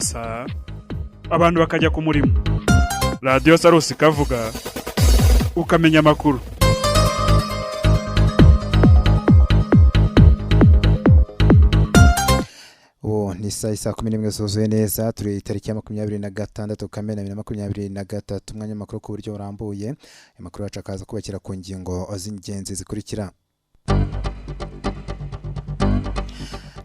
Ikasa abantu bakajya ku murimo, Radiyo Salus ikavuga, ukamenya amakuru. Ubu ni saa 11 zuzuye neza. Turi tariki ya 26 Kamena 2023. Umwanya w'amakuru ku buryo burambuye. Amakuru yacu akaza kubakira ku ngingo z'ingenzi zikurikira.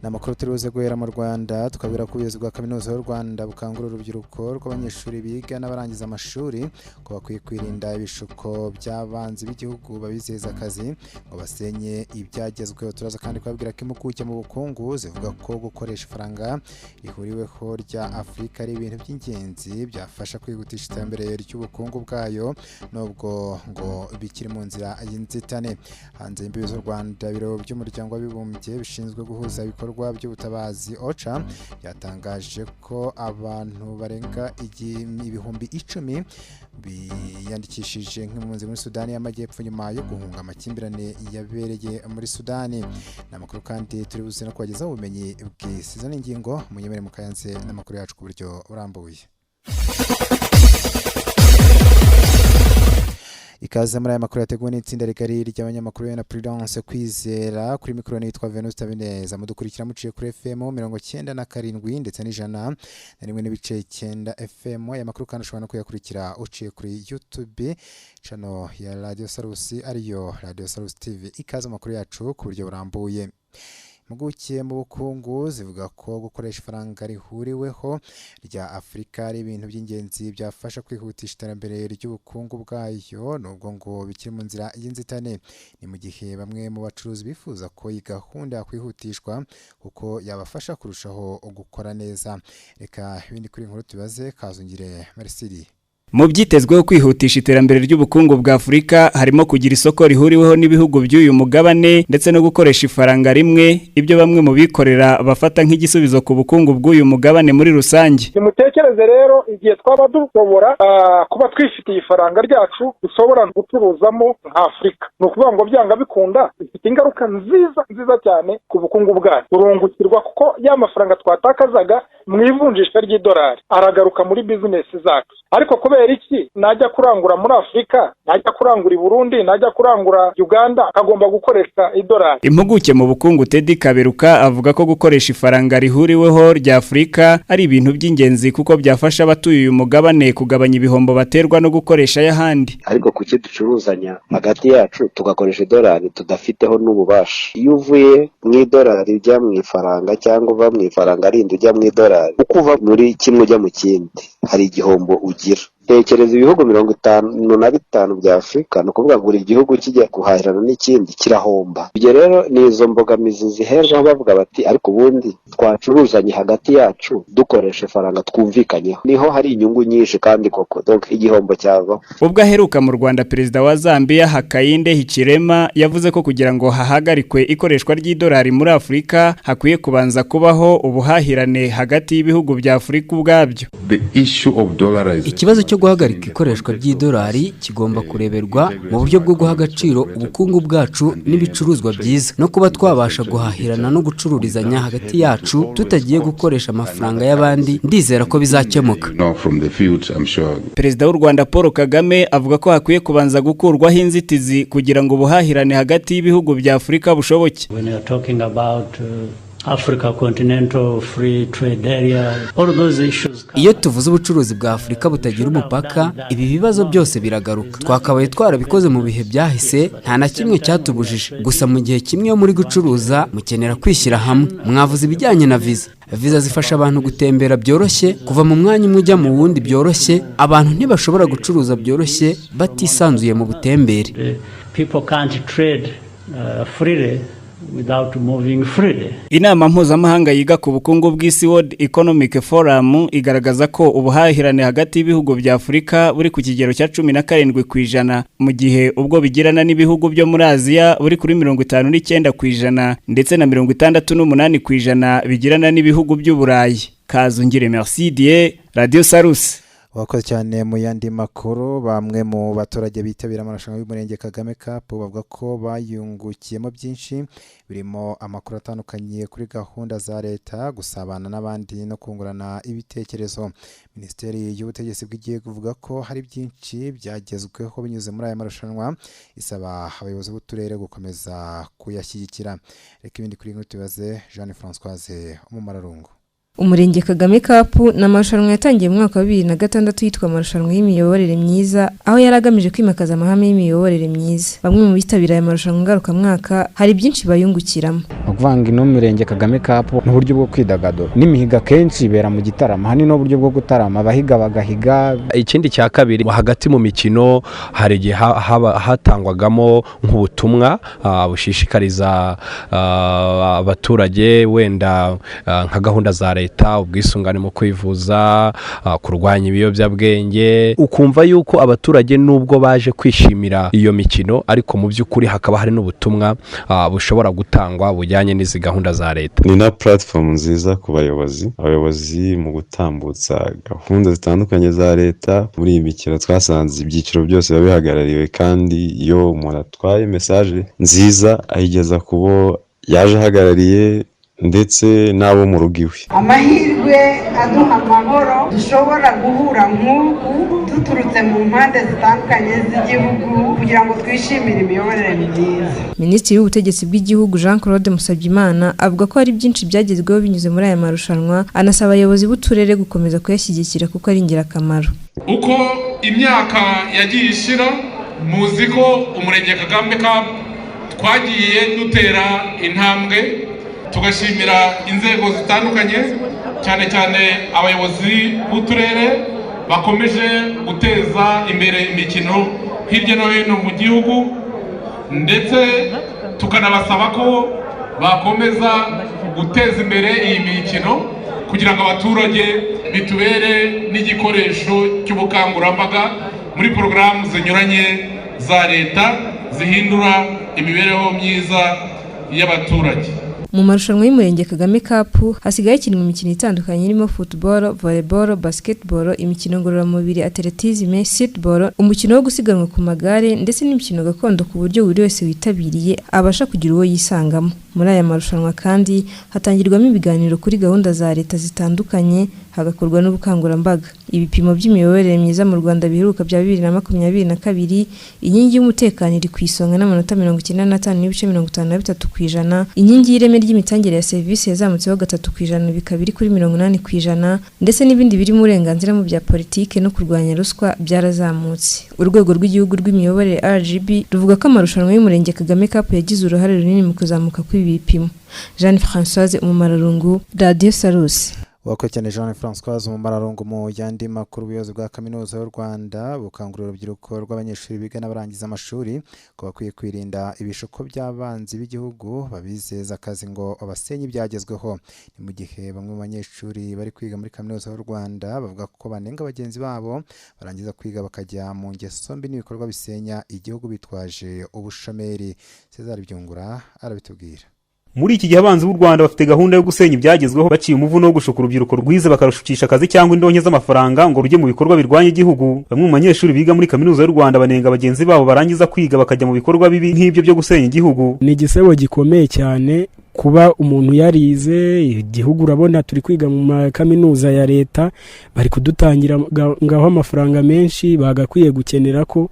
Ni amakuru turi buze guhera mu Rwanda, tukabwira ko ubuyobozi bwa Kaminuza y'u Rwanda bukangurira urubyiruko rw'abanyeshuri biga n'abarangiza amashuri ko bakwiye kwirinda ibishuko by'abanzi b'igihugu babizeza akazi ngo basenye ibyagezweho. Turaza kandi kubabwira ko impuguke mu bukungu zivuga ko gukoresha ifaranga rihuriweho rya Afurika ari ibintu by'ingenzi byafasha kwihutisha iterambere ry'ubukungu bwayo, nubwo ngo bikiri mu nzira y'inzitane. Hanze y'imbibi z'u Rwanda, ibiro by'Umuryango w'Abibumbye bishinzwe guhuza ibikorwa by'ubutabazi, OCHA, byatangaje ko abantu barenga 10,000 biyandikishije nk'impunzi muri Sudani y'Amajyepfo nyuma yo guhunga amakimbirane yabereye muri Sudani. Ni amakuru kandi turi buze no kubagezaho ubumenyi bw'isi. Izo ni ingingo munyemere mukayanze n'amakuru yacu ku buryo burambuye. Ikaze muri aya makuru yateguwe n'itsinda rigari ry'abanyamakuru na Prudence Kwizera. Kuri mikoro nitwa Venus Tabineza. Mudukurikira muciye kuri FM 97 ndetse n'101.9 FM. Aya makuru kandi ushobora no kuyakurikira uciye kuri YouTube channel ya Radio Salus, ariyo Radio Salus TV. Ikaze amakuru yacu ku buryo burambuye. Impuguke mu bukungu zivuga ko gukoresha ifaranga rihuriweho rya Afurika ari ibintu by'ingenzi byafasha kwihutisha iterambere ry'ubukungu bwayo, nubwo ngo bikiri mu nzira y'inzitane. Ni mu gihe bamwe mu bacuruzi bifuza ko iyi gahunda yakwihutishwa kuko yabafasha kurushaho gukora neza. Reka ibindi kuri inkuru tubaze Kazungire Marisiri. Mu byitezweho kwihutisha iterambere ry'ubukungu bwa Afurika harimo kugira isoko rihuriweho n'ibihugu by'uyu mugabane ndetse no gukoresha ifaranga rimwe, ibyo bamwe mu bikorera bafata nk'igisubizo ku bukungu bw'uyu mugabane muri rusange. Nimutekereze rero igihe twaba dushobora kuba twifitiye ifaranga ryacu dushobora gucuruzamo nka Afurika, ni ukuvuga ngo byanga bikunda bifite ingaruka nziza nziza cyane ku bukungu bwacu. Turungukirwa kuko ya mafaranga twatakazaga mu ivunjisha ry'idolari aragaruka muri bizinesi zacu. Ariko kubera iki najya kurangura muri Afurika, najya kurangura i Burundi, najya kurangura Uganda, akagomba gukoresha idolari? Impuguke mu bukungu Teddy Kaberuka avuga ko gukoresha ifaranga rihuriweho rya Afurika ari ibintu by'ingenzi kuko byafasha abatuye uyu mugabane kugabanya ibihombo baterwa no gukoresha ay'ahandi. Ariko kuki ducuruzanya hagati yacu tugakoresha idolari tudafiteho n'ububasha? Iyo uvuye mu idolari ujya mu ifaranga, cyangwa uva mu ifaranga rindi ujya mu idolari, uko uva muri kimwe ujya mu kindi hari igihombo ugira. Tekereza ibihugu 55 bya Afurika, ni ukuvuga ngo buri gihugu kijya guhahirana n'ikindi kirahomba. Ibyo rero ni izo mbogamizi ziherwaho bavuga bati: "Ariko ubundi twacuruzanye hagati yacu dukoresha ifaranga twumvikanyeho, niho hari inyungu nyinshi." Kandi koko donc igihombo cyavaho. Ubwo aheruka mu Rwanda, Perezida wa Zambia Hakainde Hichilema yavuze ko kugira ngo hahagarikwe ikoreshwa ry'idolari muri Afurika hakwiye kubanza kubaho ubuhahirane hagati y'ibihugu bya Afurika ubwabyo. Ikibazo cyo guhagarika ikoreshwa ry'idolari kigomba kureberwa mu buryo bwo guha agaciro ubukungu bwacu n'ibicuruzwa byiza, no kuba twabasha guhahirana no gucururizanya hagati yacu tutagiye gukoresha amafaranga y'abandi. Ndizera ko bizakemuka. Perezida w'u Rwanda Paul Kagame avuga ko hakwiye kubanza gukurwaho inzitizi kugira ngo ubuhahirane hagati y'ibihugu bya Afurika bushoboke. Africa Continental Free Trade Area, all those issues. Iyo tuvuze ubucuruzi bwa Afurika butagira umupaka, ibi bibazo byose biragaruka. Twakabaye twarabikoze mu bihe byahise, nta na kimwe cyatubujije. Gusa mu gihe kimwe iyo muri gucuruza mukenera kwishyira hamwe. Mwavuze ibijyanye na viza. Viza zifasha abantu gutembera byoroshye, kuva mu mwanya umwe ujya mu wundi byoroshye. Abantu ntibashobora gucuruza byoroshye batisanzuye mu butembere. People can't trade freely without moving freely. Inama mpuzamahanga yiga ku bukungu bw'isi, World Economic Forum, igaragaza ko ubuhahirane hagati y'ibihugu bya Afurika buri ku kigero cya 17%, mu gihe ubwo bigirana n'ibihugu byo muri Aziya buri kuri 59% ndetse na 68% bigirana n'ibihugu by'Uburayi. Kazungire Merci Dieu, Radio Salus. Wakoze cyane. Mu yandi makuru, bamwe mu baturage bitabira amarushanwa y'Umurenge Kagame Cup bavuga ko bayungukiyemo byinshi, birimo amakuru atandukanye kuri gahunda za leta, gusabana n'abandi no kungurana ibitekerezo. Minisiteri y'Ubutegetsi bw'Igihugu ivuga ko hari byinshi byagezweho binyuze muri aya marushanwa, isaba abayobozi b'uturere gukomeza kuyashyigikira. Reka ibindi kuri nkuru tubaze Jeanne Françoise Umumararungu. Umurenge Kagame Cup ni amarushanwa yatangiye mu mwaka wa 2006 yitwa amarushanwa y'imiyoborere myiza, aho yari agamije kwimakaza amahame y'imiyoborere myiza. Bamwe mu bitabira aya marushanwa ngarukamwaka hari byinshi bayungukiramo. Ni ukuvuga ngo ino Murenge Kagame Cup ni uburyo bwo kwidagadura n'imihigo, akenshi ibera mu gitaramo. Aha ni n'uburyo bwo gutarama, abahiga bagahiga. Ikindi cya kabiri, hagati mu mikino hari igihe hatangwagamo nk'ubutumwa bushishikariza abaturage, wenda nka gahunda za leta, ubwisungane mu kwivuza, kurwanya ibiyobyabwenge. Ukumva yuko abaturage nubwo baje kwishimira iyo mikino, ariko mu by'ukuri hakaba hari n'ubutumwa bushobora gutangwa bujyanye n'izi gahunda za leta. Ni na platform nziza ku bayobozi mu gutambutsa gahunda zitandukanye za leta. Muri iyi mikino twasanze ibyiciro byose biba bihagarariwe, kandi iyo umuntu atwaye message nziza ayigeza ku bo yaje ahagarariye ndetse n'abo mu rugo iwe. Amahirwe aduha amahoro, dushobora guhura nk'uku duturutse mu mpande zitandukanye z'igihugu kugira ngo twishimire imiyoborere myiza. Minisitiri w'Ubutegetsi bw'Igihugu Jean Claude Musabyimana avuga ko hari byinshi byagezweho binyuze muri aya marushanwa, anasaba abayobozi b'uturere gukomeza kuyashyigikira kuko ari ingirakamaro. Uko imyaka yagiye ishira, muzi ko Umurenge Kagame Cup twagiye dutera intambwe, tugashimira inzego zitandukanye, cyane cyane abayobozi b'uturere bakomeje guteza imbere imikino hirya no hino mu gihugu, ndetse tukanabasaba ko bakomeza guteza imbere iyi mikino kugira ngo abaturage bitubere n'igikoresho cy'ubukangurambaga muri porogaramu zinyuranye za leta zihindura imibereho myiza y'abaturage. Mu marushanwa y'Umurenge Kagame Cup hasigaye hakinwa imikino itandukanye irimo football, volleyball, basketball, imikino ngororamubiri, athlétisme, streetball, umukino wo gusiganwa ku magare ndetse n'imikino gakondo, ku buryo buri wese witabiriye abasha kugira uwo yisangamo. Muri aya marushanwa kandi hatangirwamo ibiganiro kuri gahunda za leta zitandukanye, hagakorwa n'ubukangurambaga. Ibipimo by'imiyoborere myiza mu Rwanda biheruka bya 2022, inkingi y'umutekano iri ku isonga n'amanota 95.53%. Inkingi y'ireme ry'imitangire ya serivisi yazamutseho 3%, bikaba iri kuri 80%, ndetse n'ibindi birimo uburenganzira mu bya politike no kurwanya ruswa byarazamutse. Urwego rw'Igihugu rw'Imiyoborere RGB ruvuga ko amarushanwa y'Umurenge Kagame Cup yagize uruhare runini mu kuzamuka kw'ibi bipimo. Jeanne Françoise Umumararungu, Radiyo Salus. Wakurikirane Jean Françoise Umumararungu. Mu yandi makuru, ubuyobozi bwa Kaminuza y'u Rwanda bukangurira urubyiruko rw'abanyeshuri biga n'abarangiza amashuri ko bakwiye kwirinda ibishuko by'abanzi b'igihugu babizeza akazi ngo basenye ibyagezweho. Ni mu gihe bamwe mu banyeshuri bari kwiga muri Kaminuza y'u Rwanda bavuga ko banenga bagenzi babo barangiza kwiga bakajya mu ngeso mbi n'ibikorwa bisenya igihugu bitwaje ubushomeri. César Byungura arabitubwira. Muri iki gihe abanzi b'u Rwanda bafite gahunda yo gusenya ibyagezweho, baciye umuvuno wo gushuka urubyiruko rwize, bakarushukisha akazi cyangwa indonke z'amafaranga ngo rujye mu bikorwa birwanya igihugu. Bamwe mu banyeshuri biga muri Kaminuza y'u Rwanda banenga bagenzi babo barangiza kwiga bakajya mu bikorwa bibi nk'ibyo byo gusenya igihugu. Ni igisebo gikomeye cyane kuba umuntu yarize igihugu. Urabona turi kwiga mu makaminuza ya leta, bari kudutangira ngaho amafaranga menshi, bagakwiye gukenera ko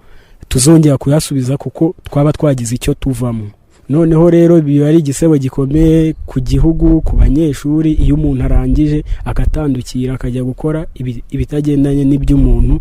tuzongera kuyasubiza kuko twaba twagize icyo tuvamo. Noneho rero biba ari igisebo gikomeye ku gihugu, ku banyeshuri, iyo umuntu arangije agatandukira akajya gukora ibitagendanye n'iby'umuntu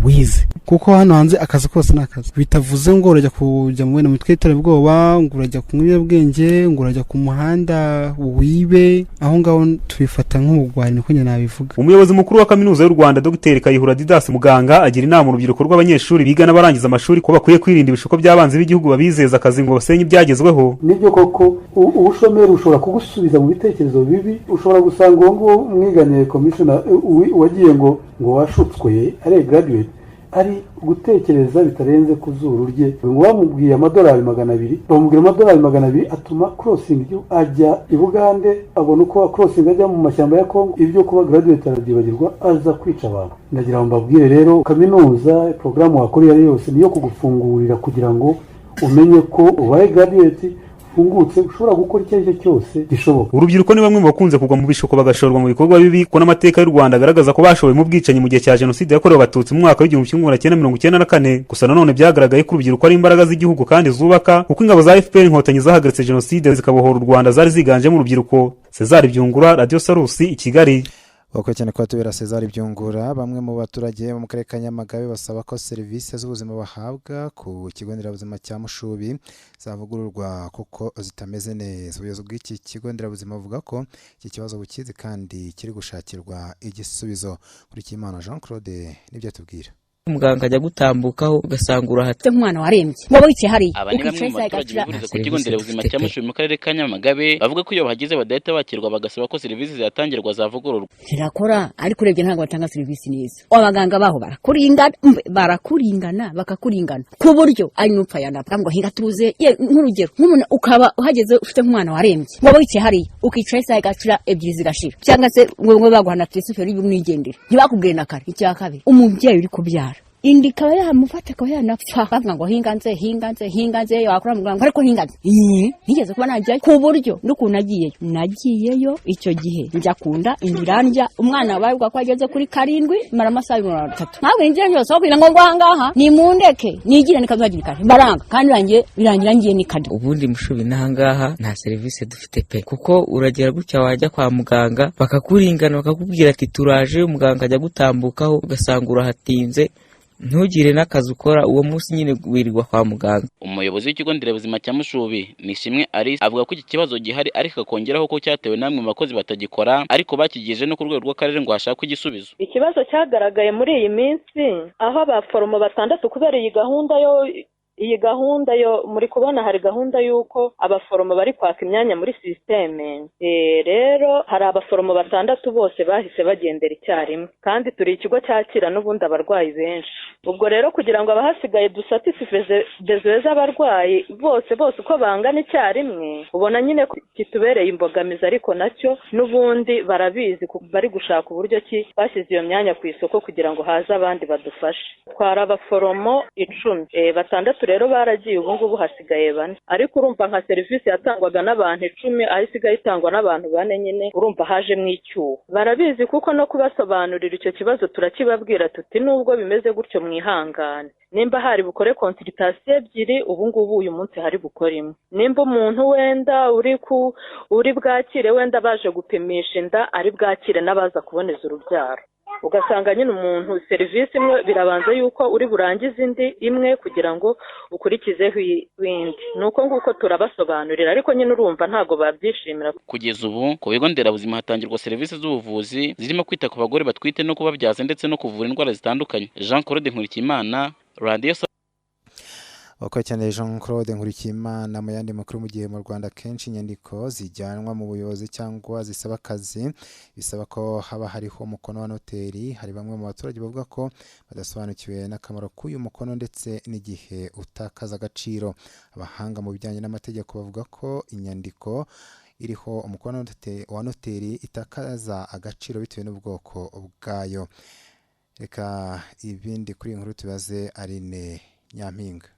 wize. Kuko hano hanze akazi kose ni akazi, bitavuze ngo urajya kujya mu bintu mitwe y'iterabwoba, ngo urajya kunywa ibiyobyabwenge, ngo urajya ku muhanda wibe. Aho ngaho tubifata nk'ubugwari, niko njye nabivuga. Umuyobozi mukuru wa Kaminuza y'u Rwanda, Dr Kayihura Didas Muganga, agira inama urubyiruko rw'abanyeshuri biga n'abarangiza amashuri ko bakwiye kwirinda ibishuko by'abanzi b'igihugu babizeza akazi ngo basenye ibyagezweho. Nibyo koko, ubushomeri bushobora kugusubiza mu bitekerezo bibi. Ushobora gusanga uwo nguwo mwiganye, komishona wagiye ngo washutswe ari graduate, Ari gutekereza bitarenze ku zuru rye. Ngo bamubwiye amadolari 200, bamubwira amadolari 200 atuma crossing ajya i Bugande, abona uko crossing ajya mu mashyamba ya Congo. Ibyo kuba graduate arabyibagirwa, aza kwica abantu. Ndagira ngo mbabwire rero, kaminuza, porogaramu wakora iyo ari yose niyo kugufungurira kugira ngo umenye ko ubaye graduate ufungutse, ushobora gukora icyo ari cyo cyose gishoboka. Urubyiruko ni bamwe mu bakunze kugwa mu bishuko, bagashorwa mu bikorwa bibi, ko n'amateka y'u Rwanda agaragaza ko bashowe mu bwicanyi mu gihe cya Jenoside yakorewe Abatutsi mu mwaka w'1994. Gusa nanone byagaragaye ko urubyiruko ari imbaraga z'igihugu kandi zubaka, kuko ingabo za FPR Inkotanyi zahagaritse jenoside zikabohora u Rwanda zari ziganjemo urubyiruko. Cezar Byungura, Radiyo Salusi, i Kigali. Wakoze cyane kuba tubera, Cezar Byungura. Bamwe mu baturage bo mu karere ka Nyamagabe basaba ko serivisi z'ubuzima bahabwa ku kigo nderabuzima cya Mushubi zavugururwa kuko zitameze neza. Ubuyobozi bw'iki kigo nderabuzima buvuga ko iki kibazo bukizi kandi kiri gushakirwa igisubizo. Nkurikiyimana Jean Claude nibyo atubwira. Muganga ajya gutambukaho ugasanga urahata. Nk'umwana warembye waba wicaye hariya. Aba ni bamwe mu baturage bivuriza ku kigo nderabuzima cya Mushubi mu karere ka Nyamagabe, bavuga ko iyo bahageze badahita bakirwa, bagasaba ko serivisi zihatangirwa zavugururwa. Zirakora, ariko urebye ntabwo batanga serivisi neza. Abaganga baho barakuringana, barakuringana, bakakuringana ku buryo ari n'upfa yanapfa ngo hinga tuze. Nk'urugero, nk'umuntu ukaba uhageze ufite nk'umwana warembye, waba wicaye hariya, ukicara isaha igashira, ebyiri zigashira, cyangwa se ngo baguha na tresiferi y'umwigendere, ntibakubwiye na kare. Icya kabiri, umubyeyi uri kubyara, inda ikaba yamufata akaba yanapfa, bavuga ngo hinga nze, hinga nze, hinga nze, wakora muganga ariko hinga nze. Nigeze kuba najyayo ku buryo n'ukuntu nagiyeyo, nagiyeyo icyo gihe njya kunda inda irandya, umwana bavuga ko ageze kuri 7, mara amasaha 30. Ntabwo inzira yose aho kugira ngo ngo ahangaha nimundeke nigire nikazo hakiri kare, baranga kandi birangiye, birangira ngiye ni kare. Ubundi Mushubi n'ahangaha nta serivisi dufite pe, kuko uragera gutya wajya kwa muganga bakakuringana, bakakubwira ati turaje, muganga ajya gutambukaho ugasanga urahatinze, ntugire n'akazi ukora uwo munsi nyine, wirirwa kwa muganga. Umuyobozi w'ikigo nderabuzima cya Mushubi, Nishimwe Alice, avuga ko iki kibazo gihari, ariko akongeraho ko cyatewe n'amwe mu bakozi batagikora, ariko bakigejeje no ku rwego rw'akarere ngo hashakwe igisubizo. Ikibazo cyagaragaye muri iyi minsi aho abaforomo batandatu, kubera iyi gahunda yo muri kubona, hari gahunda y'uko abaforomo bari kwaka imyanya muri sisiteme. Rero hari abaforomo batandatu bose bahise bagendera icyarimwe, kandi turi ikigo cyakira n'ubundi abarwayi benshi. Ubwo rero kugira ngo abahasigaye dusatisfeze besoins z'abarwayi bose bose uko bangana icyarimwe, ubona nyine ko kitubereye imbogamizi, ariko nacyo n'ubundi barabizi, bari gushaka uburyo ki bashyize iyo myanya ku isoko kugira ngo haze abandi badufashe. Twari abaforomo 10, batandatu rero baragiye, ubu ngubu hasigaye bane. Ariko urumva nka serivisi yatangwaga n'abantu 10 aho isigaye itangwa n'abantu bane, nyine urumva hajemo icyuho. Barabizi kuko no kubasobanurira icyo kibazo turakibabwira, tuti nubwo bimeze gutyo mwihangane, nimba hari bukore consultation ebyiri, ubu ngubu uyu munsi hari bukore imwe, nimba umuntu wenda uri ku uri bwakire wenda baje gupimisha inda, ari bwakire n'abaza kuboneza urubyaro, ugasanga nyine umuntu serivisi imwe birabanza yuko uri burangize indi imwe kugira ngo ukurikizeho indi. Ni uko nguko turabasobanurira, ariko nyine urumva ntabwo babyishimira. Kugeza ubu ku bigo nderabuzima hatangirwa serivisi z'ubuvuzi zirimo kwita ku bagore batwite no kubabyaza, ndetse no kuvura indwara zitandukanye. Jean Claude Nkurikiyimana, Radiyo Wakoze cyane, Jean Claude Nkurikiyimana. Mu yandi makuru, mu gihe mu Rwanda kenshi inyandiko zijyanwa mu buyobozi cyangwa zisaba akazi bisaba ko haba hariho umukono wa noteri, hari bamwe mu baturage bavuga ko badasobanukiwe n'akamaro k'uyu mukono ndetse n'igihe utakaza agaciro. Abahanga mu bijyanye n'amategeko bavuga ko inyandiko iriho umukono wa noteri itakaza agaciro bitewe n'ubwoko bwayo. Reka ibindi kuri iyi nkuru tubaze Aline Nyampinga.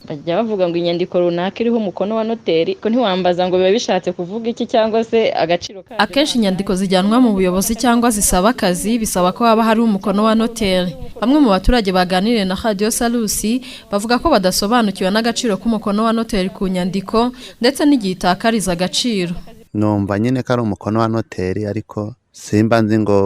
Bajya bavuga ngo inyandiko runaka iriho umukono wa noteri, ko ntiwambaza ngo biba bishatse kuvuga iki cyangwa se agaciro kayo. Akenshi inyandiko zijyanwa mu buyobozi cyangwa zisaba akazi bisaba ko haba hari umukono wa noteri. Bamwe mu baturage baganiriye na Radiyo Salusi bavuga ko badasobanukiwe n'agaciro k'umukono wa noteri ku nyandiko ndetse n'igihe itakariza agaciro. Numva nyine ko ari umukono wa noteri, ariko simba nzi ngo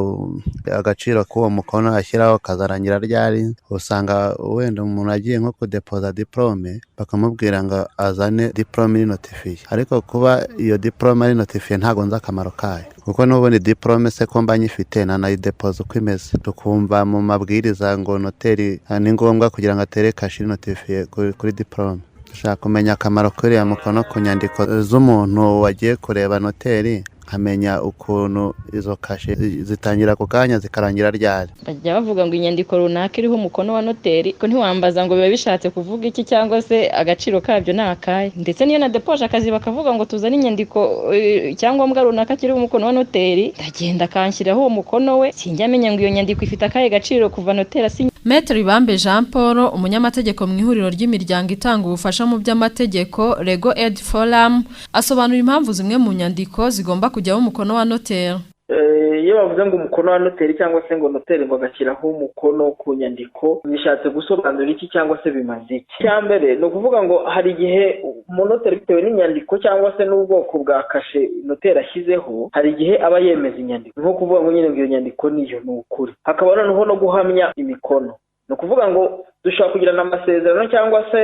agaciro k'uwo mukono ashyiraho kazarangira ryari. Usanga wenda umuntu agiye nko kudepoza diporome, bakamubwira ngo azane diporome iri notifiye, ariko kuba iyo diporome ari notifiye ntabwo nzi akamaro kayo, kuko n'ubundi diporome se ko mba nyifite nanayidepoza uko imeze. Tukumva mu mabwiriza ngo noteri ni ngombwa kugira ngo atere kashe iri notifiye kuri diporome. Dushaka kumenya akamaro k'uriya mukono ku nyandiko z'umuntu wagiye kureba noteri. Nkamenya ukuntu izo kashe zitangira ako kanya zikarangira ryari. Bajya bavuga ngo inyandiko runaka iriho umukono wa noteri, ko ntiwambaza ngo biba bishatse kuvuga iki cyangwa se agaciro kabyo ni akahe. Ndetse niyo na depoje akazi bakavuga ngo tuzane inyandiko, icyangombwa runaka kiriho umukono wa noteri, ndagenda akanshyiraho uwo mukono we, sinjya amenya ngo iyo nyandiko ifite akahe gaciro kuva noteri asinye. Maître Ibambe Jean Paul, umunyamategeko mu ihuriro ry'imiryango itanga ubufasha mu by'amategeko Legal Aid Forum, asobanura impamvu zimwe mu nyandiko zigomba kujyaho umukono wa noteri. Iyo bavuze ngo umukono wa noteri cyangwa se ngo noteri ngo agashyiraho umukono ku nyandiko, bishatse gusobanura iki cyangwa se bimaze iki? Icya mbere ni ukuvuga ngo hari igihe umunoteri bitewe n'inyandiko cyangwa se n'ubwoko bwa kashe noteri ashyizeho, hari igihe aba yemeza inyandiko, nko kuvuga ngo nyine ngo iyo nyandiko niyo ni ukuri. Hakaba noneho no guhamya imikono, ni ukuvuga ngo dushobora kugirana amasezerano cyangwa se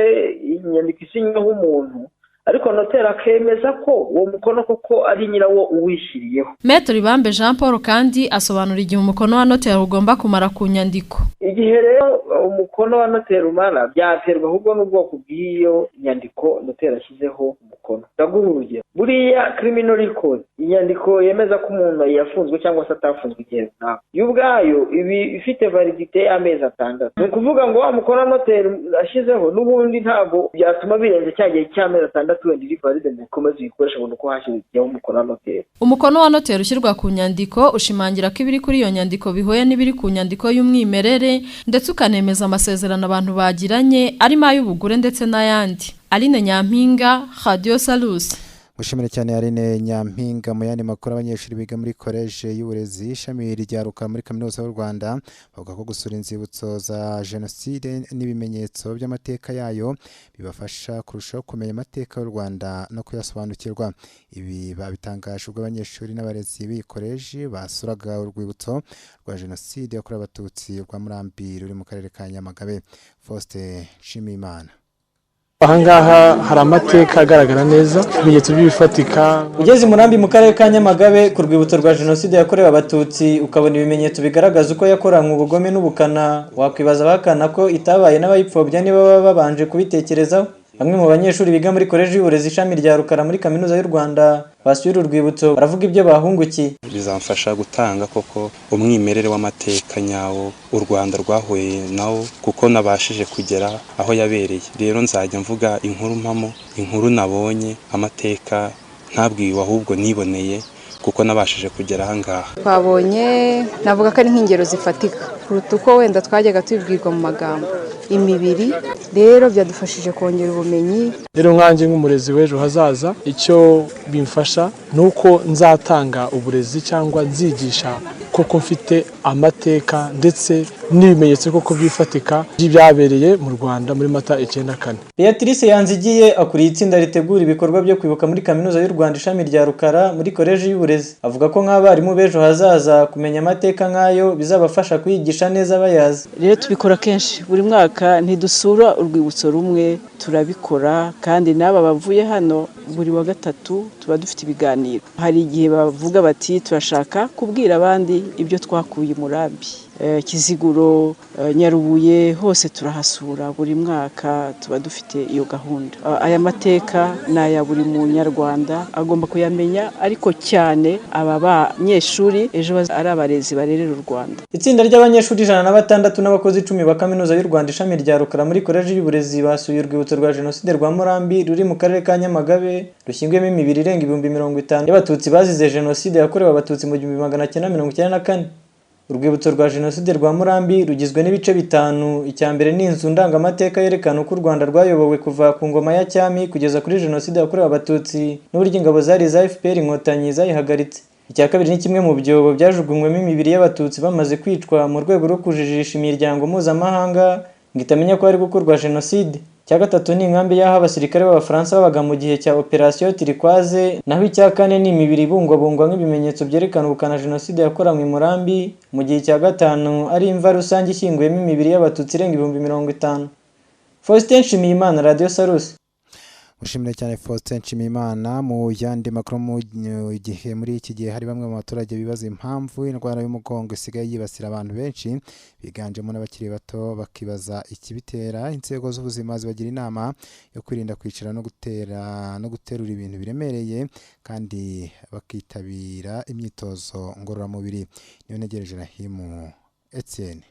inyandiko isinyweho umuntu, ariko noteri akemeza ko uwo mukono koko ari nyirawo uwishyiriyeho. Maître Ibambe Jean Paul kandi asobanura igihe umukono wa noteri ugomba kumara ku nyandiko. Igihe rero umukono wa noteri umara byaterwa ahubwo n'ubwoko bw'iyo nyandiko noteri ashyizeho umukono. Ndaguha urugero, buriya criminal record, inyandiko yemeza ko umuntu yafunzwe cyangwa se atafunzwe igihe runaka, yo ubwayo iba ifite validité y'amezi 6. Ni ukuvuga ngo wa mukono wa noteri ashyizeho n'ubundi ntabwo byatuma birenze cya gihe cy'amezi 6 wenda iri valide ngo ukomeze uyikoreshe ngo uko hashyizweho umukono wa noteri. Umukono wa noteri ushyirwa ku nyandiko ushimangira ko ibiri kuri iyo nyandiko bihuye n'ibiri ku nyandiko y'umwimerere, ndetse ukanemeza amasezerano abantu bagiranye arimo ay'ubugure ndetse n'ayandi. Aline Nyampinga, Radio Salus. Gushimira cyane Aline Nyampinga. Mu yandi makuru, abanyeshuri biga muri koleje y'uburezi ishami rya Rukara muri Kaminuza y'u Rwanda bavuga ko gusura inzibutso za jenoside n'ibimenyetso by'amateka yayo bibafasha kurushaho kumenya amateka y'u Rwanda no kuyasobanukirwa. Ibi babitangaje ubwo abanyeshuri n'abarezi b'iyi koleji basuraga urwibutso rwa jenoside yakorewe Abatutsi rwa Murambi ruri mu karere ka Nyamagabe. Faustin Nshimiyimana. Ahangaha hari amateka agaragara neza, ibimenyetso by'ibifatika. Ugeze i Murambi mu karere ka Nyamagabe ku rwibutso rwa jenoside yakorewe Abatutsi, ukabona ibimenyetso bigaragaza uko yakoranywe ubugome n'ubukana, wakwibaza abahakana ko itabaye n'abayipfobya niba baba babanje kubitekerezaho. Bamwe mu banyeshuri biga muri koleji y'uburezi ishami rya Rukara muri Kaminuza y'u Rwanda basuye uru rwibutso baravuga ibyo bahungukiye. Bizamfasha gutanga koko umwimerere w'amateka nyawo u Rwanda rwahuye nawo, kuko nabashije kugera aho yabereye. Rero nzajya mvuga inkuru mpamo, inkuru nabonye, amateka ntabwiwe ahubwo niboneye, kuko nabashije kugera aha ngaha. Twabonye, navuga ko ari nk'ingero zifatika kuruta uko wenda twajyaga tubibwirwa mu magambo. Imibiri rero byadufashije kongera ubumenyi. Rero nkanjye nk'umurezi w'ejo hazaza, icyo bimfasha ni uko nzatanga uburezi cyangwa nzigisha koko mfite amateka ndetse n'ibimenyetso koko byifatika by'ibyabereye mu Rwanda muri Mata 94. Beatrice Yanzigiye akuriye itsinda ritegura ibikorwa byo kwibuka muri Kaminuza y'u Rwanda ishami rya Rukara muri koleji y'uburezi, avuga ko nk'abarimu b'ejo hazaza kumenya amateka nk'ayo bizabafasha kwigisha neza bayazi. Rero tubikora kenshi buri mwaka, ntidusura urwibutso rumwe, turabikora kandi n'aba bavuye hano buri wa gatatu tuba dufite ibiganiro. Hari igihe bavuga bati turashaka kubwira abandi ibyo twakuye i Murambi, Kiziguro, Nyarubuye, hose turahasura buri mwaka, tuba dufite iyo gahunda. Aya mateka ni aya buri munyarwanda, agomba kuyamenya, ariko cyane aba banyeshuri ejo ari abarezi barerera u Rwanda. Itsinda ry'abanyeshuri 106 n'abakozi 10 ba Kaminuza y'u Rwanda ishami rya Rukara muri koleji y'uburezi basuye urwibutso rwa jenoside rwa Murambi ruri mu karere ka Nyamagabe, rushyinguyemo imibiri irenga 50,000 y'Abatutsi bazize jenoside yakorewe Abatutsi mu 1994. Urwibutso rwa jenoside rwa Murambi rugizwe n'ibice 5. Icya mbere ni inzu ndangamateka yerekana uko u Rwanda rwayobowe kuva ku ngoma ya cyami kugeza kuri jenoside yakorewe Abatutsi n'uburyo ingabo zari za FPR Inkotanyi zayihagaritse. Icya kabiri ni kimwe mu byobo byajugunywemo imibiri y'Abatutsi bamaze kwicwa mu rwego rwo kujijisha imiryango mpuzamahanga ngo itamenya ko hari gukorwa jenoside. Icya gatatu ni inkambi y'aho abasirikare b'Abafaransa babaga mu gihe cya Operation Turquoise, naho icya kane ni imibiri ibungwabungwa nk'ibimenyetso byerekana ubukana jenoside yakoranywe i Murambi, mu gihe icya gatanu ari imva rusange ishyinguyemo imibiri y'Abatutsi irenga 50,000. Faustin Nshimiyimana, Radio Salus. Mushimire cyane Faustin Nshimiyimana. Mu yandi makuru, mu gihe muri iki gihe hari bamwe mu baturage bibaza impamvu indwara y'umugongo isigaye yibasira abantu benshi biganjemo n'abakiri bato, bakibaza ikibitera, inzego z'ubuzima zibagira inama yo kwirinda kwicara no gutera no guterura ibintu biremereye, kandi bakitabira imyitozo ngororamubiri. Niyo ntegereje Rahimu Etienne.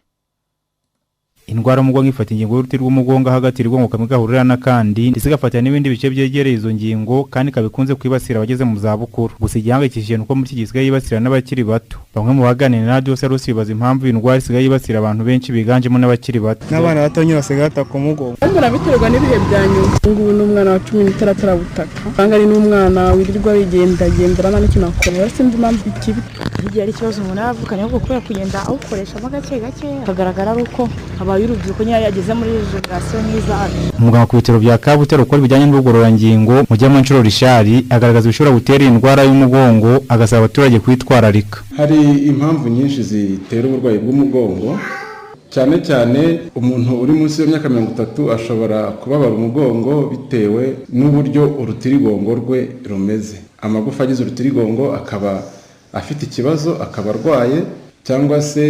Indwara y'umugongo ifata ingingo y'uruti rw'umugongo hagati y'urwonko kamwe gahurira n'akandi, ndetse igafatira n'ibindi bice byegereye izo ngingo, kandi ikaba ikunze kwibasira abageze mu zabukuru. Gusa igihangayikishije ni uko muri iki gihe isigaye yibasira n'abakiri bato. Bamwe mu baganira na Radiyo Salus bibaza impamvu iyi ndwara isigaye yibasira abantu benshi biganjemo n'abakiri bato. N'abana bato nyine basigaye bataka umugongo. Mbona biterwa n'ibihe bya nyuma. Ubu ngubu ni umwana wa 16 arabutaka, usanga ari n'umwana wirirwa wigendagendera nta n'ikintu akora. Sinzi impamvu ikibi. Igihe ari ikibazo umuntu yavukanye, ahubwo kubera kugenda awukoreshamo gake gake kagaragara ari uko habaye urubyiruko nyine yageze muri generasiyo nk'izacu. Umuganga ku bitaro bya Kabutare ukora ibijyanye n'ubugororangingo, Mujyamanshuro Richard, agaragaza ibishobora gutera iyi ndwara y'umugongo, agasaba abaturage kwitwararika. Hari impamvu nyinshi zitera uburwayi bw'umugongo, cyane cyane umuntu uri munsi y'imyaka 30 ashobora kubabara umugongo bitewe n'uburyo urutirigongo rwe rumeze. Amagufa agize urutirigongo akaba afite ikibazo, akaba arwaye, cyangwa se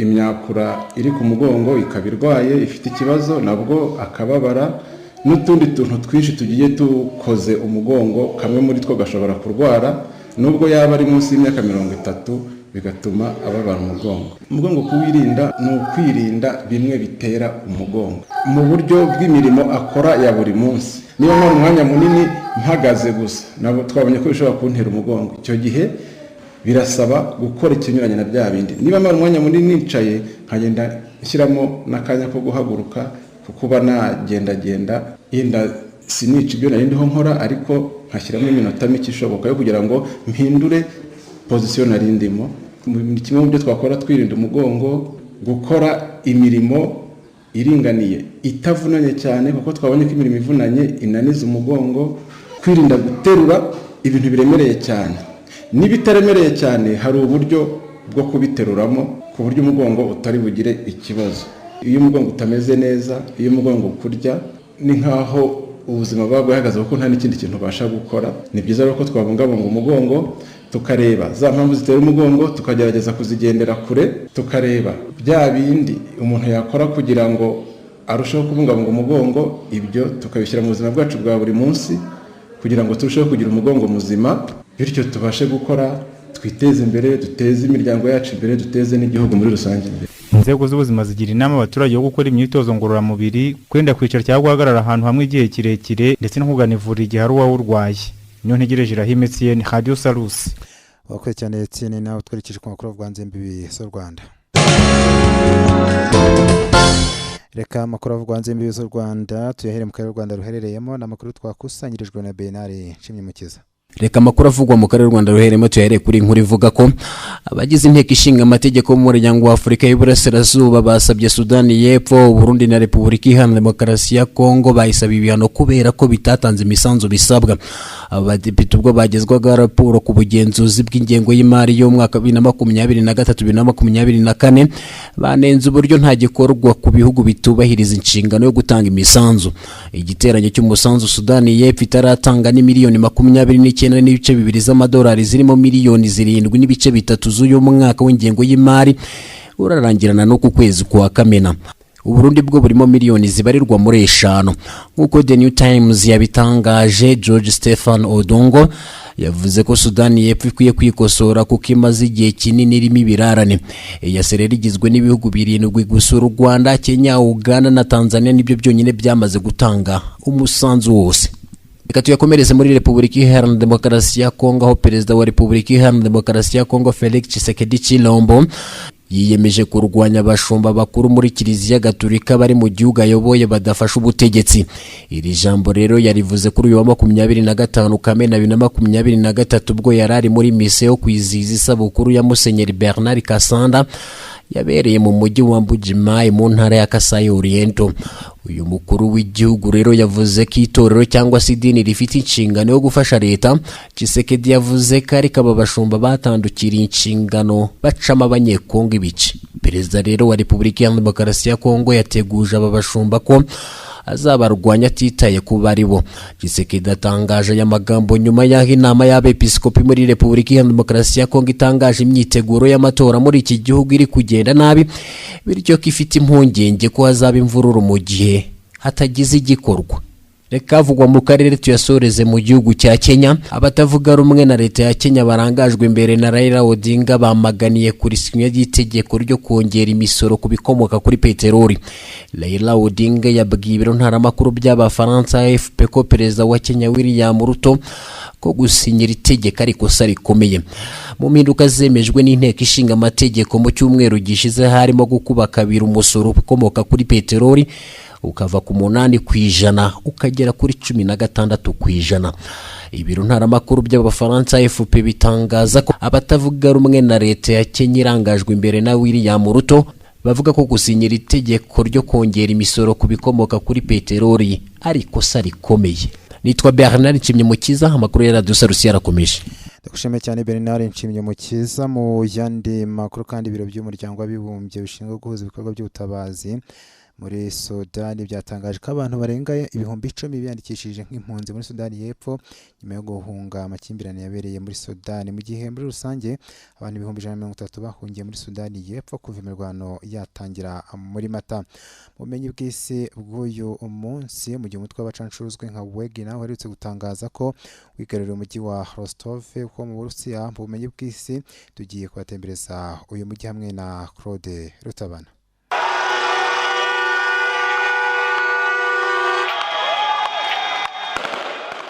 imyakura iri ku mugongo ikaba irwaye ifite ikibazo, nabwo akababara, n'utundi tuntu twinshi tugiye dukoze umugongo, kamwe muri two gashobora kurwara nubwo yaba ari munsi y'imyaka 30, bigatuma ababara umugongo. Umugongo kuwirinda ni ukwirinda bimwe bitera umugongo mu buryo bw'imirimo akora ya buri munsi. Niba nkora umwanya munini mpagaze gusa, nabo twabonye ko bishobora kuntera umugongo. Icyo gihe birasaba gukora ikinyuranye na bya bindi. Niba mara umwanya munini nicaye, nkagenda nshyiramo n'akanya ko guhaguruka, kuba nagendagenda, yenda sinica ibyo nari ndiho nkora, ariko nkashyiramo iminota mike ishoboka yo kugira ngo mpindure pozisiyo nari ndimo. Ni kimwe mu byo twakora twirinda umugongo, gukora imirimo iringaniye itavunanye cyane, kuko twabonye ko imirimo ivunanye inaniza umugongo, kwirinda guterura ibintu biremereye cyane. N'ibitaremereye cyane hari uburyo bwo kubiteruramo ku buryo umugongo utari bugire ikibazo. Iyo umugongo utameze neza, iyo umugongo ukurya, ni nk'aho ubuzima buba bwahagaze, kuko nta n'ikindi kintu ubasha gukora. Ni byiza rero ko twabungabunga umugongo, tukareba za mpamvu zitera umugongo, tukagerageza kuzigendera kure, tukareba bya bindi umuntu yakora kugira ngo arusheho kubungabunga umugongo, ibyo tukabishyira mu buzima bwacu bwa buri munsi kugira ngo turusheho kugira umugongo muzima, bityo tubashe gukora, twiteze imbere, duteze imiryango yacu imbere, duteze n'igihugu muri rusange imbere. Inzego z'ubuzima zigira inama abaturage yo gukora imyitozo ngororamubiri, kwirinda kwicara cyangwa guhagarara ahantu hamwe igihe kirekire, ndetse no kugana ivuriro igihe hari uwawe urwaye. Niyo ntegereje Rahim Etienne, Radio Salus. Wakoze cyane Etienne, nawe twerekeje ku makuru avugwa hanze y'imbibi z'u Rwanda. Reka amakuru avugwa hanze y'imbibi z'u Rwanda tuyahere mu karere u Rwanda ruherereyemo, ni amakuru twakusanyirijwe na Bernard Nshimyumukiza. Reka amakuru avugwa mu karere u Rwanda ruherereyemo tuyahere kuri inkuru ivuga ko abagize inteko ishinga amategeko y'umuryango wa Afurika y'Iburasirazuba basabye Sudani y'Epfo, Burundi na Repubulika Iharanira Demokarasi ya Kongo bayisaba ibihano kubera ko bitatanze imisanzu bisabwa. Abadepite ubwo bagezwaga raporo ku bugenzuzi bw'ingengo y'imari y'umwaka 2023-2024 banenze uburyo nta gikorwa ku bihugu bitubahiriza inshingano yo gutanga imisanzu. Igiteranyo cy'umusanzu Sudani y'Epfo itaratanga ni miliyoni 29.2 z'amadolari, zirimo miliyoni 7.3 z'uyu mwaka w'ingengo y'imari urarangirana no ku kwezi kwa Kamena. Uburundi bwo burimo miliyoni zibarirwa muri 5. Nk'uko The New Times yabitangaje, George Stephen Odongo yavuze ko Sudani y'Epfo ikwiye kwikosora kuko imaze igihe kinini irimo ibirarane. EAC rero igizwe n'ibihugu 7 gusa, u Rwanda, Kenya, Uganda na Tanzania nibyo byonyine byamaze gutanga umusanzu wose. Reka tuyakomereze muri Repubulika Iharanira Demokarasi ya Kongo, aho Perezida wa Repubulika Iharanira Demokarasi ya Kongo Felix Tshisekedi Tshilombo yiyemeje kurwanya abashumba bakuru muri Kiliziya Gatolika bari mu gihugu ayoboye badafasha ubutegetsi. Iri jambo rero yarivuze kuri uyu wa 25 Kamena 2023 ubwo yarari muri mise yo kwizihiza isabukuru ya Musenyeri Bernard Kasanda yabereye mu mujyi wa Mbujimayi mu ntara ya Kasai Oriental. Uyu mukuru w'igihugu rero yavuze ko itorero cyangwa se idini rifite inshingano yo gufasha leta. Tshisekedi yavuze ko ariko aba bashumba batandukiriye inshingano bacamo abanyekongo ibice. Perezida rero wa Repubulika Iharanira Demokarasi ya Kongo yateguje aba bashumba ko azabarwanya atitaye ku bari bo. Tshisekedi atangaje aya magambo nyuma y'aho inama y'abepiskopi muri Repubulika Iharanira Demokarasi ya Kongo itangaje imyiteguro y'amatora muri iki gihugu iri kugenda nabi, bityo ko ifite impungenge ko hazaba imvururu mu gihe hatagize igikorwa. Reka avugwa mu karere tuyasoreze mu gihugu cya Kenya. Abatavuga rumwe na leta ya Kenya barangajwe imbere na Raila Odinga bamaganiye kuri sinya ry'itegeko ryo kongera imisoro ku bikomoka kuri peteroli. Raila Odinga yabwiye ibiro ntaramakuru by'Abafaransa AFP ko perezida wa Kenya William Ruto ko gusinyira itegeko ari ikosa rikomeye. Mu mpinduka zemejwe n'inteko ishinga amategeko mu cyumweru gishize harimo gukuba kabiri umusoro ukomoka kuri peteroli ukava ku 8% ukagera kuri 16%. Ibiro ntaramakuru by'Abafaransa AFP bitangaza ko abatavuga rumwe na leta ya Kenya irangajwe imbere na William Ruto bavuga ko gusinyira itegeko ryo kongera imisoro ku bikomoka kuri peteroli ari ikosa rikomeye. Nitwa Bernard Nshimyumukiza, amakuru ya Radio Salus yarakomeje. Ndagushimiye cyane Bernard Nshimyumukiza. Mu yandi makuru kandi, ibiro by'umuryango w'abibumbye bishinzwe guhuza ibikorwa by'ubutabazi muri Sudani byatangaje ko abantu barenga 10,000 biyandikishije nk'impunzi muri Sudani y'Epfo nyuma yo guhunga amakimbirane yabereye muri Sudani, mu gihe muri rusange abantu 130,000 bahungiye muri Sudani y'Epfo kuva imirwano yatangira muri Mata. Mu bumenyi bw'isi bw'uyu munsi, mu gihe umutwe w'abacancuro uzwi nka Wagner uherutse gutangaza ko wigaruriye umujyi wa Rostov wo mu Burusiya, mu bumenyi bw'isi tugiye kubatembereza uyu mujyi hamwe na Claude Rutabana.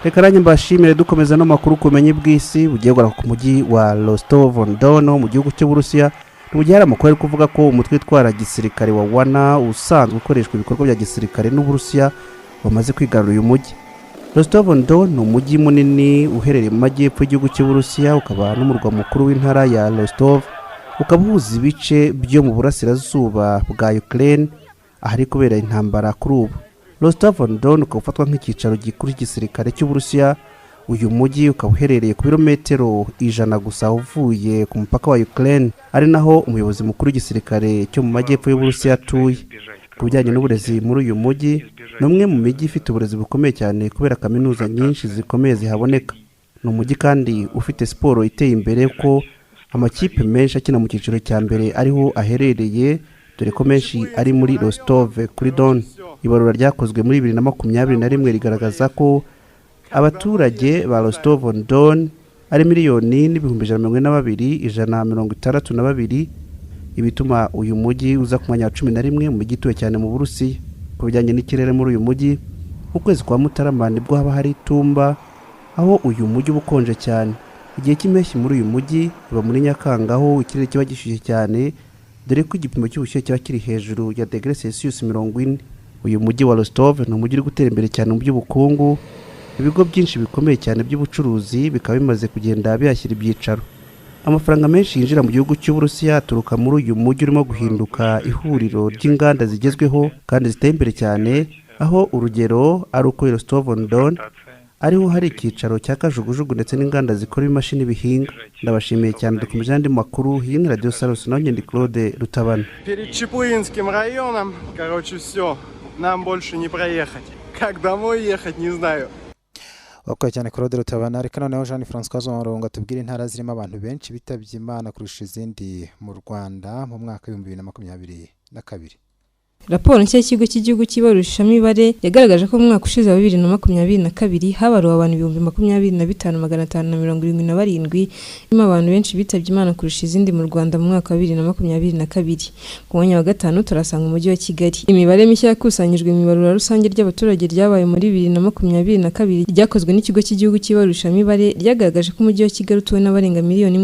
Reka nanjye mbashimire dukomeza n'amakuru ku bumenyi bw'isi bugiye guhagarara ku mujyi wa Rostov-on-Don mu gihugu cy'Uburusiya. Mu gihe hari amakuru ari kuvuga ko umutwe witwara gisirikare wa Wana usanzwe ukoreshwa ibikorwa bya gisirikare n'Uburusiya wamaze kwigarurira uyu mujyi. Rostov-on-Don ni umujyi munini uherereye mu majyepfo y'igihugu cy'Uburusiya, ukaba n'umurwa mukuru w'intara ya Rostov, ukaba uhuza ibice byo mu burasirazuba bwa Ukraine ahari kubera intambara kuri ubu. Rostov-on-Don ukaba ufatwa nk'icyicaro gikuru cy'igisirikare cy'Uburusiya. Uyu mujyi ukaba uherereye ku birometero 100 gusa uvuye ku mupaka wa Ukraine, ari naho umuyobozi mukuru w'igisirikare cyo mu majyepfo y'Uburusiya atuye. Ku bijyanye n'uburezi muri uyu mujyi, ni umwe mu mijyi ifite uburezi bukomeye cyane kubera kaminuza nyinshi zikomeye zihaboneka. Ni umujyi kandi ufite siporo iteye imbere ko amakipe menshi akina mu cyiciro cya mbere ariho aherereye, dore ko menshi ari muri Rostov kuri Don. Ibarura ryakozwe muri 2021 rigaragaza ko abaturage ba Rostov-on-Don ari 1,142,162, ibituma uyu mujyi uza ku mwanya wa 11 mu mijyi ituwe cyane mu Burusiya. Ku bijyanye n'ikirere muri uyu mujyi, mu kwezi kwa Mutarama nibwo haba hari itumba, aho uyu mujyi uba ukonje cyane. Igihe cy'impeshyi muri uyu mujyi iba muri Nyakanga, aho ikirere kiba gishyushye cyane, dore ko igipimo cy'ubushyuhe kiba kiri hejuru ya degere Celsius 40. Uyu mujyi wa Rostov ni umujyi uri gutera imbere cyane mu by'ubukungu. Ibigo byinshi bikomeye cyane by'ubucuruzi bikaba bimaze kugenda bihashyira ibyicaro. Amafaranga menshi yinjira mu gihugu cy'Uburusiya aturuka muri uyu mujyi urimo guhinduka ihuriro ry'inganda zigezweho kandi ziteye imbere cyane, aho urugero ari uko Rostov-on-Don ariho hari icyicaro cya kajugujugu ndetse n'inganda zikora imashini bihinga. Ndabashimiye cyane, dukomeje andi makuru. Iyi ni Radio Salus, naho ndi Claude Rutabana. Перед Чаплынским районом, короче, все, нам больше не проехать. Как домой ехать, не знаю. Wakoze cyane Claude Rutabana. Reka noneho Jean François Murongo atubwire intara zirimo abantu benshi bitabye Imana kurusha izindi mu Rwanda mu mwaka 2022. Raporo nshya y'ikigo cy'igihugu cy'ibarurishamibare yagaragaje ko mu mwaka ushize wa 2022 habaruwe abantu 25,577, harimo abantu benshi bitabye Imana kurusha izindi mu Rwanda mu mwaka wa 2022. Ku mwanya wa gatanu turasanga umujyi wa Kigali. Imibare mishya yakusanyijwe mu ibarura rusange ry'abaturage ryabaye muri 2022 ryakozwe n'ikigo cy'igihugu cy'ibarurishamibare ryagaragaje ko umujyi wa Kigali utuwe n'abarenga 1,5 miliyoni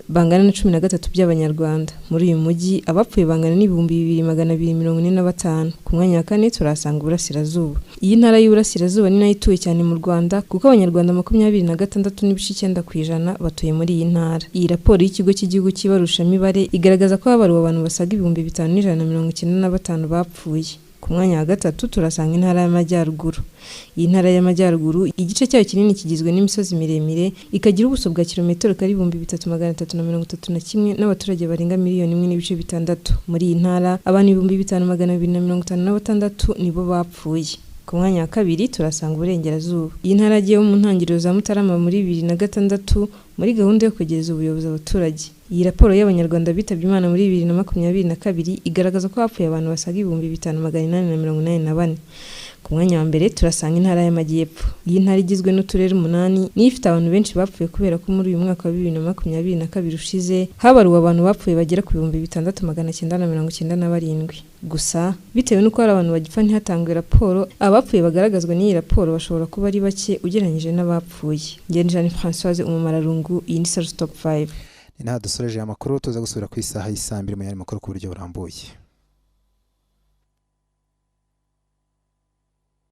bangana na 13 by'Abanyarwanda. Muri uyu mujyi abapfuye bangana n'2,245. Ku mwanya wa kane turasanga Uburasirazuba. Iyi ntara y'Uburasirazuba ni nayo ituwe cyane mu Rwanda, kuko Abanyarwanda 26.9% batuye muri iyi ntara. Iyi raporo y'ikigo cy'igihugu cy'ibarurishamibare igaragaza ko habaruwe abantu basaga 5,195 bapfuye. Ku mwanya wa gatatu turasanga Intara y'Amajyaruguru. Iyi Ntara y'Amajyaruguru igice cyayo kinini kigizwe n'imisozi miremire, ikagira ubuso bwa kilometero kare 3331 n'abaturage barenga 1.6 miliyoni. Muri iyi ntara abantu 5256 nibo bapfuye. Ku mwanya wa kabiri turasanga Uburengerazuba. Iyi ntara yagiyeho mu ntangiriro za Mutarama muri 2006 muri gahunda yo kwegereza ubuyobozi abaturage. Iyi raporo y'Abanyarwanda bitabye Imana muri 2022 igaragaza ko hapfuye abantu basaga 5884. Ku mwanya wa mbere turasanga Intara y'Amajyepfo. Iyi ntara igizwe n'uturere 8 niyo ifite abantu benshi bapfuye, kubera ko muri uyu mwaka wa 2022 ushize habaruwe abantu bapfuye bagera ku 6997. Gusa bitewe n'uko hari abantu bagipfa ntihatangwe raporo, abapfuye bagaragazwa n'iyi raporo bashobora kuba ari bake ugereranyije n'abapfuye. Ngenjani Françoise Umumararungu, iyi ni Salus Top 5. Ni naha dusoreje aya makuru. Tuza gusubira ku isaha y'i saa 2 mu yandi makuru ku buryo burambuye.